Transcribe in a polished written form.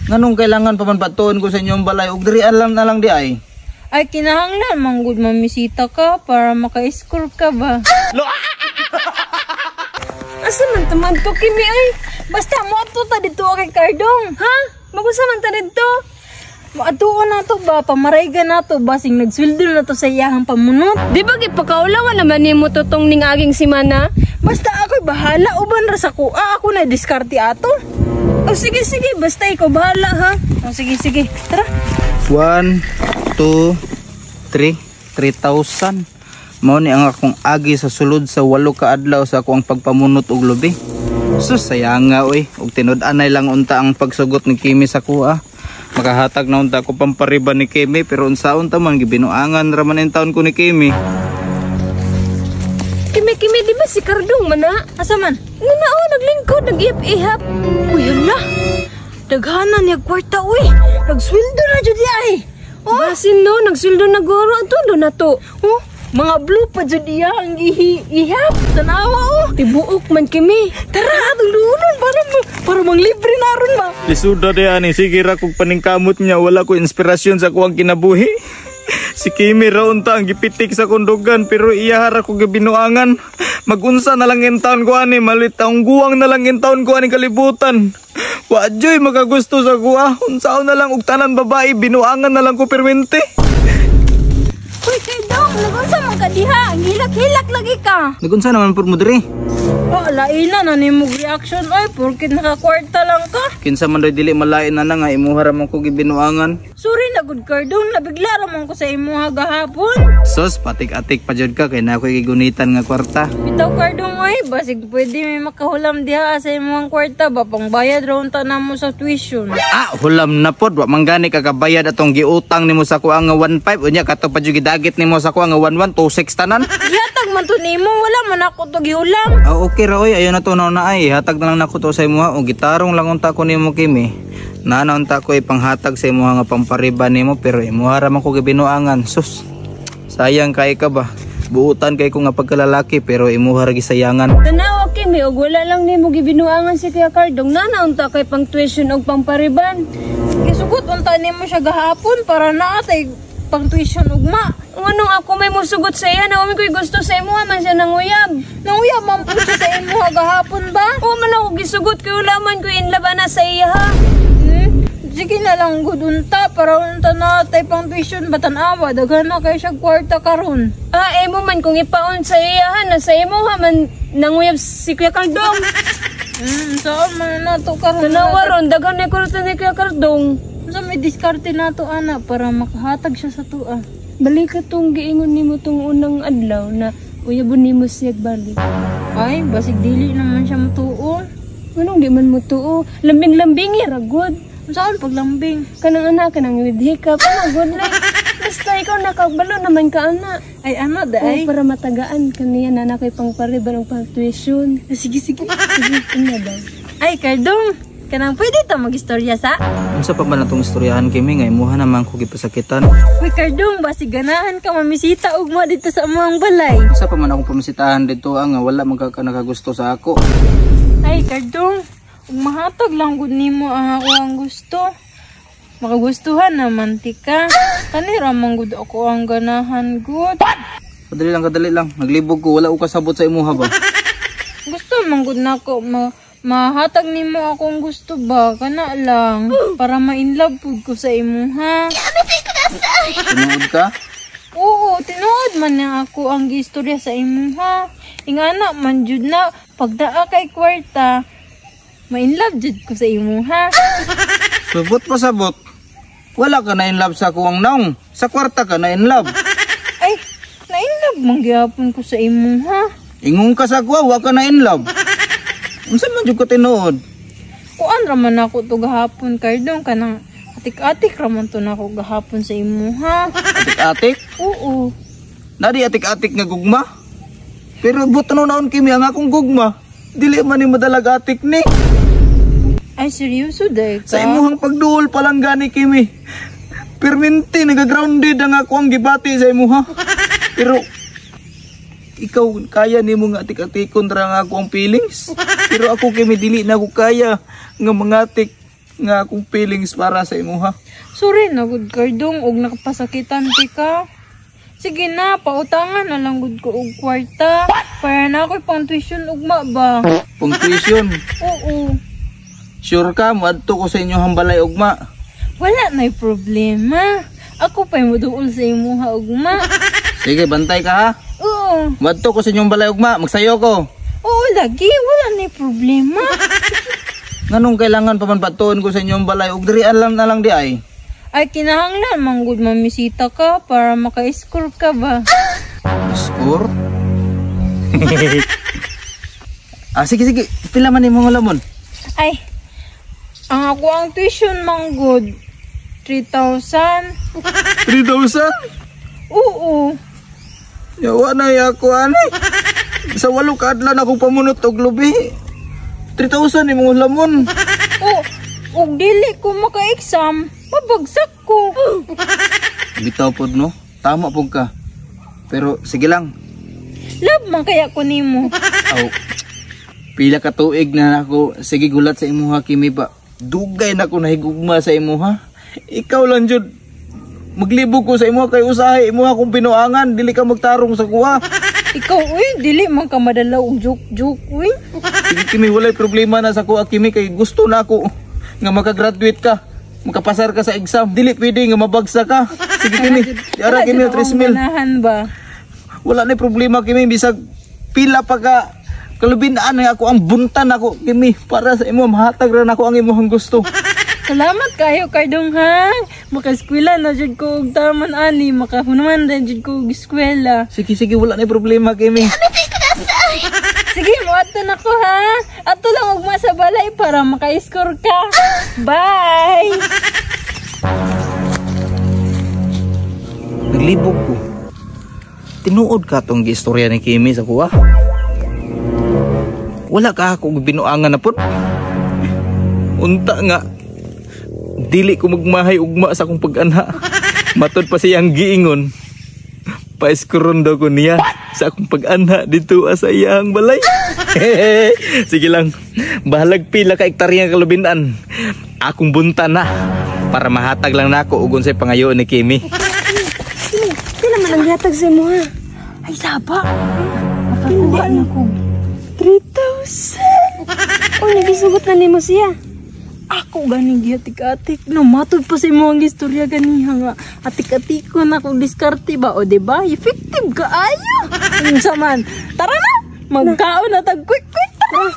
Nganong kailangan pa man batuon ko sa inyong balay ug diri alam na lang di ay. Ay, kinahanglan man gud mamisita ka para maka-score ka ba? Asa man ta man to, Kimi, ay? Basta moadto ta dito kay Cardong. Ha? Magunsa man ta didto? Maadtuon na to ba, pamarayga na to, basing nagsweldo na to sa iyahang pamunot. Di ba gipakaulawan naman nimo to tong ning aging simana? Basta ako'y bahala, uban ra sa kuha, ako na diskarte ato. O sige sige, basta ikaw bahala ha. O sige sige, tara. 1, 2, 3, 3,000. Mao ni ang akong agi sa sulod sa 8 ka adlaw sa akong pagpamunot og lubi. Sus, sayanga oy, og tinud-anay lang unta ang pagsugot ni Kimi sa kuha. Makahatag na unta ko pampariba ni Kimi, pero unsaon ta man, gibinuangan ra man in taon ko ni Kimi. Kimi, Kimi, di ba si Cardong man na? Asa man? Ngana oh, naglingkod, nag-ihap-ihap. Uy, hala. Daghana niya kwarta uy. Nagsweldo na jud di ay. Oh? Basin no, nagsweldo na guro, ato do na to. Oh, mga blue pa jud iya ang ihap. Tanawa oh. Tibuok man, Kimi. Tara, atong duolon para manglibre na ron ba. Lisuda di ani, sige ra kog paningkamot niya, wala ko inspirasyon sa kuwang kinabuhi. Si Kimi ra unta ang gipitik sa kundugan, pero iya ra ko gibinuangan. Magunsa na lang in taon ko ani, malit ang guwang na lang in taon ko ani kalibutan. Wa joy makagusto sa kuha. Unsaon na lang og tanan babae, binuangan na lang ko permente. Uy, Cardong, nagunsa man ka diha? Hilak-hilak lagi ka. Nagunsa naman pud mo diri? Oh, lain na na nimo reaction oy, porkit nakakwarta lang ka. Kinsa man doy dili malain na nga imuha ra man ko gibinuangan. Sorry na gud, Cardong, nabigla ra man ko sa imuha gahapon. Sus, patik-atik pa jud ka kay na ako'y gigunitan nga kwarta. Bitaw, Cardong oy, basig pwede may makahulam diha sa imong kwarta ba, pangbayad ra unta namo sa tuition. Ah, hulam na pod, wa man gani kakabayad atong giutang nimo sa kuha nga 15, unya kato pa jud gidagit nimo sa kuha nga 1126 tanan. Gihatag man to nimo, wala man ako to gihulam. Ah, okay ra oy, ayo na to na ay, hatag na lang nako to sa imuha og gitarong lang unta ko nimo, Kimi. Nana unta ko ipanghatag sa imuha nga pampariba nimo, pero imuha ra man ko gibinuangan. Sus. Sayang kay ka ba? Buutan kay ko nga pagkalalaki, pero imuha ra gisayangan. Tanawa, Kimi, og wala lang nimo gibinuangan si Kuya Cardong, nana unta kay pang tuition og pangpariban. Gisugot unta nimo siya gahapon para naa tay pang tuition ugma. Nganong ako may musugot sa iya, naomi ko'y gusto sa imo man siya nanguyab. Nanguyab man po siya sa imuha gahapon ba? Oo man ako gisugot kay wala man ko'y inlaba na sa iya ha. Sige na lang gud unta para unta na tay pang tuition ba, tan-awa daghan na kay siya kwarta karon. Ah, emo man kung ipaon sa iya ha, na sa imo ha man nanguyab si Kuya Cardong. Saan man na to karon? Tanawa ron, daghan na kwarta ni Kuya Cardong. Unsa may diskarte nato ana para makahatag siya sa tua? Balik ka tong giingon nimo tong unang adlaw na uyabon nimo siya balik. Ay, basig dili naman siya mutuo. Nganong di man mutuo? Lambing-lambing ra gud. Saan paglambing? Kanang anak, kanang with hiccup, ana good like. Basta ikaw nakabalo naman ka ana. Ay ana da Oh, ay. para matagaan kaniya na na kay pangpariban og pang tuition. Sige sige. Sige, ina ba? Ay, Cardong, kanang pwede ta magistorya sa? Unsa pa ba natong istoryahan, Kimi, nga imuha naman ko gipasakitan? Uy, Cardong, basig ganahan ka mamisita ugma dito sa among balay. Unsa pa man akong pamisitahan dito ang nga wala man ka nakagusto sa ako. Ay, Cardong, ug mahatag lang gud nimo ang ako ang gusto. Makagustuhan naman ti ka. Kanira man gud ako ang ganahan gud. Kadali lang, kadali lang. Naglibog ko, wala ko kasabot sa imuha ba. Gusto man gud nako mahatag nimo akong gusto ba, kana lang para ma-inlove pud ko sa imuha. Tinuod ka? Oo, tinuod man na ako ang giistorya sa imuha. Ingana man jud na pag naa kay kwarta, ma-inlove jud ko sa imuha. Subot pa sabot. Wala ka na in love sa kuwang naong. Sa kwarta ka na in love. Ay, na-inlove man gyapon ko sa imuha. Ingon ka sa kuwa, wa ka na in love. Unsa man jud ka tinuod? Kuan ra man ako to gahapon, Cardong, kanang atik-atik ra man to nako gahapon sa imuha. Atik-atik? Oo. Nadi atik-atik nga gugma? Pero buto naon, Kimi, ang akong gugma. Dili man ni madalag atik ni. Ay, seryoso day ka? Sa imuhang pagduol pa lang gani, Kimi. Perminti nagagrounded ang ako ang gibati sa imuha. Pero ikaw kaya nimo nga atik-atikon ra nga ako ang feelings. Pero ako, Kimi, dili na ako kaya nga mangatik. Nga akong feelings para sa imuha. Sorry na gud Kardong og nakapasakitan ti ka. Sige na, pautangan na lang gud ko og kwarta. Para na ako'y pang tuition ugma ba? Pang tuition. Oo. Sure ka, moadto ko sa inyo balay ugma. Wala na'y problema. Ako pa'y muduol sa imuha ugma. Sige, bantay ka ha. Oo. Moadto ko sa inyong balay ugma, magsayo ko. Oo lagi, wala na'y problema. Nganong kailangan pa man patuon ko sa inyong balay ug diri alam na lang di ay. Ay kinahanglan man gud mamisita ka para maka-score ka ba? Score? Ah, sige sige, pila man imong lamon? Ay, ang ako ang tuition man gud 3,000. 3,000? Oo. Yawa na ya ako ani. Sa 8 ka adlaw na akong pamunot og lubi. 3,000 imong lamon. O, og dili ko maka-exam, mabagsak ko. Bitaw pod no. Tama pud ka. Pero sige lang. Love man kaya ko nimo. Aw. Pila ka tuig na ako sige gulat sa imuha Kimi ba. Dugay na ko nahigugma sa imuha. Ikaw lang jud. Maglibog ko sa imuha kay usahay imuha kong binuangan, dili ka magtarong sa kuha. Ikaw uy, dili man ka madala og joke-joke uy. Sige Kimi, walay problema na sa kuha Kimi kay gusto na ako nga makagraduate ka. Makapasar ka sa exam. Dili pwede nga mabagsak ka. Sige Kimi, yara Kimi Wala jud akong 3 mil. ganahan ba? Wala na problema Kimi bisag pila pa ka kalubinaan na ako ang buntan ako Kimi para sa imo mahatag ra nako ang imong gusto. Salamat kayo Kardong ha. Makaeskwela na jud ko og taman ani, makahuman na jud ko og eskwela. Sige sige, wala na problema Kimi. Sige, moadto na ko ha. Ato lang ugma sa balay para maka-score ka. Bye. Naglibog ko. Tinuod ka tong giistorya ni Kimi sa kuha. Wala ka ako binuangan na pud. Unta nga dili ko magmahay ugma sa akong pag-anha. Matod pa siyang giingon. Paeskuron daw ko niya sa akong pag-anha dito sa iyang balay. Sige lang, bahalag pila ka ektarya kalubinan. Akong bunta na para mahatag lang nako og unsay pangayo ni Kimi. Pila man ang gihatag sa imuha? Ay, saba. Nakakuha na ko. 3,000. O nagisugot na nimo siya. Ako ganing giatik-atik. No, matod pa sa imo ang istorya ganiha nga. Atik-atik ko na kung diskarte ba. O, diba? Effective ka ayo. Unsa man. Tara na! Magkaon na tag quick quick. Tara!